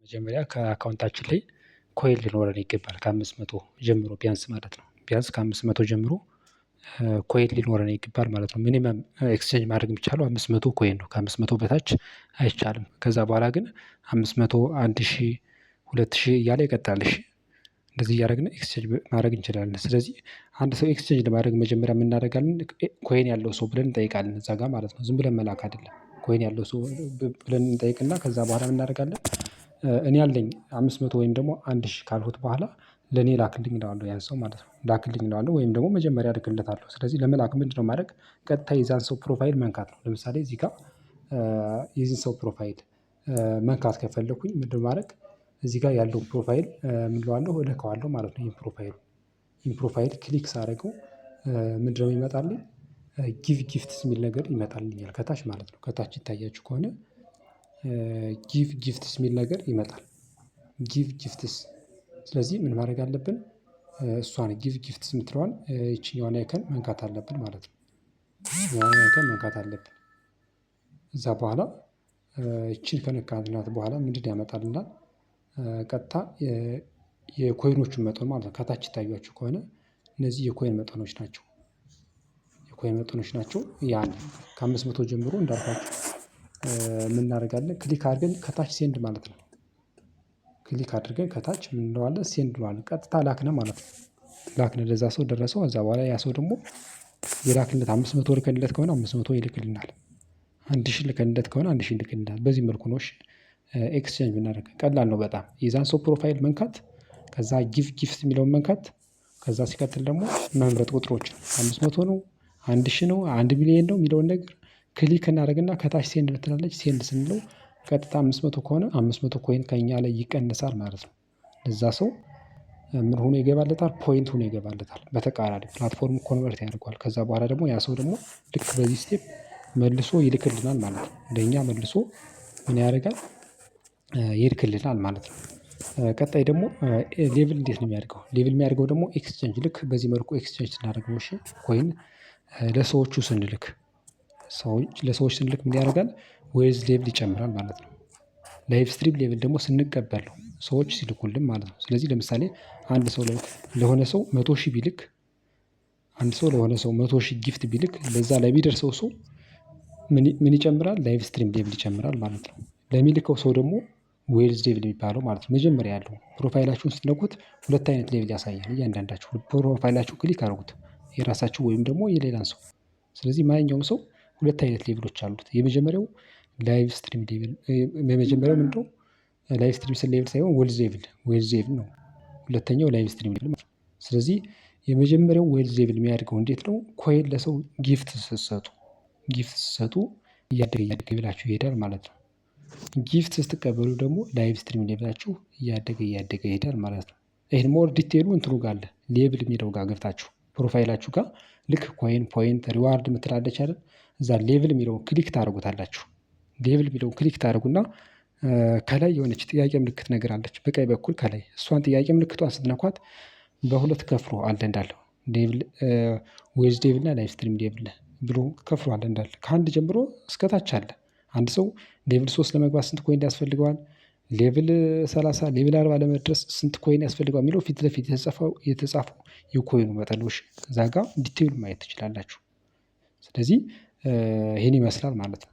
መጀመሪያ ከ account ኣችን ላይ coin ሊኖረን ይገባል፣ ከ500 ጀምሮ ቢያንስ ማለት ነው። ቢያንስ ከ500 ጀምሮ coin ሊኖረን ይገባል ማለት ነው። Minimum exchange ማድረግ የሚቻለው 500 coin ነው። ከ500 በታች አይቻልም። ከዛ በኋላ ግን 500፣ 1000፣ 2000 እያለ ይቀጥላል። እሺ፣ እንደዚህ እያደረግን exchange ማድረግ እንችላለን። ስለዚህ አንድ ሰው exchange ለማድረግ መጀመሪያ የምናደርጋለን coin ያለው ሰው ብለን እንጠይቃለን እዛ ጋር ማለት ነው። ዝም ብለን መላክ አይደለም። Coin ያለው ሰው ብለን እንጠይቅና ከዛ በኋላ እናደርጋለን፣ እኔ ያለኝ 500 ወይም ደግሞ 1000 ካልሁት በኋላ ለእኔ ላክልኝ እለዋለሁ፣ ያን ሰው ማለት ነው። ላክልኝ እለዋለሁ ወይም ደግሞ መጀመሪያ እልክለታለሁ። ስለዚህ ለመላክ ምንድነው ማድረግ? ቀጥታ የዛን ሰው profile መንካት ነው። ለምሳሌ እዚህ ጋር የዚህን ሰው profile መንካት ከፈለኩኝ ምንድነው ማድረግ? እዚህ ጋር ያለውን profile ምን እለዋለሁ? እነካዋለሁ ማለት ነው። ይሄን profile click ሳደርገው ምንድነው የሚመጣልኝ? Give gifts የሚል ነገር ይመጣልኛል ከታች ማለት ነው። ከታች ይታያችሁ ከሆነ give gifts የሚል ነገር ይመጣል። Give gifts። ስለዚህ ምን ማድረግ አለብን? እሷን give gifts የምትለዋን ይችኛዋን icon መንካት አለብን ማለት ነው። ይችኛዋን icon መንካት አለብን። እዛ በኋላ ይቺን ከነካናት በኋላ ምንድን ያመጣልናል? ቀጥታ የ coin ኦቹን መጠን ማለት ነው። ከታች ይታያችሁ ከሆነ እነዚህ የ coin መጠኖች ናቸው። የ coin መጠኖች ናቸው። ያን ከ500 ጀምሮ እንዳልኳችሁ ምን እናደርጋለን? Click አድርገን ከታች send ማለት ነው። Click አድርገን ከታች ምን እንለዋለን? Send እንለዋለን። ቀጥታ ላክነ ማለት ነው። ላክነ፣ ለዛ ሰው ደረሰው። ከዛ በኋላ ያ ሰው ደግሞ የላክለት 500 ልከንለት ከሆነ 500 ይልክልናል። 1000 ልከንለት ከሆነ 1000 ይልክልናል። በዚህ መልኩ ነው exchange ብናደርግ፣ ቀላል ነው በጣም። የዛን ሰው profile መንካት፣ ከዛ give gift የሚለውን መንካት፣ ከዛ ሲቀጥል ደግሞ መምረጥ ቁጥሮችን፣ 500 ነው፣ 1000 ነው፣ 1 ሚሊየን ነው የሚለውን ነገር click እናደርግና ከታች send ምትላለች፣ send ስንለው ቀጥታ 500 ከሆነ 500 coin ከእኛ ላይ ይቀንሳል ማለት ነው። ለዛ ሰው ምን ሆኖ ይገባለታል? Point ሆኖ ይገባለታል። በተቃራኒ platform convert ያደርገዋል። ከዛ በኋላ ደግሞ ያ ሰው ደግሞ ልክ በዚህ step መልሶ ይልክልናል ማለት ነው። ለእኛ መልሶ ምን ያደርጋል? ይልክልናል ማለት ነው። ቀጣይ ደግሞ level እንዴት ነው የሚያደርገው? Level የሚያደርገው ደግሞ exchange ልክ በዚህ መልኩ exchange ስናደርግ ነው። እሺ፣ coin ለሰዎቹ ስንልክ፣ ሰዎች ለሰዎች ስንልክ ምን ያደርጋል? Wealth level ይጨምራል ማለት ነው። Live stream level ደግሞ ስንቀበል ነው፣ ሰዎች ሲልኩልን ማለት ነው። ስለዚህ ለምሳሌ አንድ ሰው ለሆነ ሰው 100,000 ቢልክ፣ አንድ ሰው ለሆነ ሰው 100,000 gift ቢልክ ለዛ ለሚደርሰው ሰው ምን ይጨምራል? Live stream level ይጨምራል ማለት ነው። ለሚልከው ሰው ደግሞ wealth level የሚባለው ማለት ነው። መጀመሪያ ያለው profile ኣችሁን ስትነኩት ሁለት አይነት level ያሳያል። እያንዳንዳችሁ profile ኣችሁ click አድርጉት፣ የራሳችሁ ወይም ደግሞ የሌላን ሰው። ስለዚህ ማንኛውም ሰው ሁለት አይነት level ኦች አሉት። የመጀመሪያው live stream level፣ የመጀመሪያው ምንድነው? Live stream level ሳይሆን wealth level፣ wealth level ነው። ሁለተኛው live stream level። ስለዚህ የመጀመሪያው wealth level የሚያድገው እንዴት ነው? Coin ለሰው gift ስትሰጡ እያደገ እያደገ ብላችሁ ይሄዳል ማለት ነው። Gift ስትቀበሉ ደግሞ live stream level ኣችሁ እያደገ እያደገ ይሄዳል ማለት ነው። ይሄን more detail ኡ እንትኑ ጋር አለ፣ level የሚለው ጋር ገብታችሁ profile ኣችሁ ጋር ልክ coin፣ point፣ reward የምትላለች አይደል? እዛ level የሚለውን click ታደርጉታላችሁ። Level የሚለውን click ታደርጉና ከላይ የሆነች ጥያቄ ምልክት ነገር አለች በቀኝ በኩል ከላይ፣ እሷን ጥያቄ ምልክቷን ስትነኳት በሁለት ከፍሎ አለ እንዳለው level፣ wealth level እና live stream level ብሎ ከፍሎ አለ እንዳለ፣ ከአንድ ጀምሮ እስከታች አለ። አንድ ሰው level 3 ለመግባት ስንት coin ያስፈልገዋል? Level 30፣ level 40 ለመድረስ ስንት coin ያስፈልገዋል የሚለው ፊት ለፊት የተጻፈው የ coin ኡ መጠን ነው። እዛ ጋር detail ኡ ማየት ትችላላችሁ። ስለዚህ ይሄን ይመስላል ማለት ነው።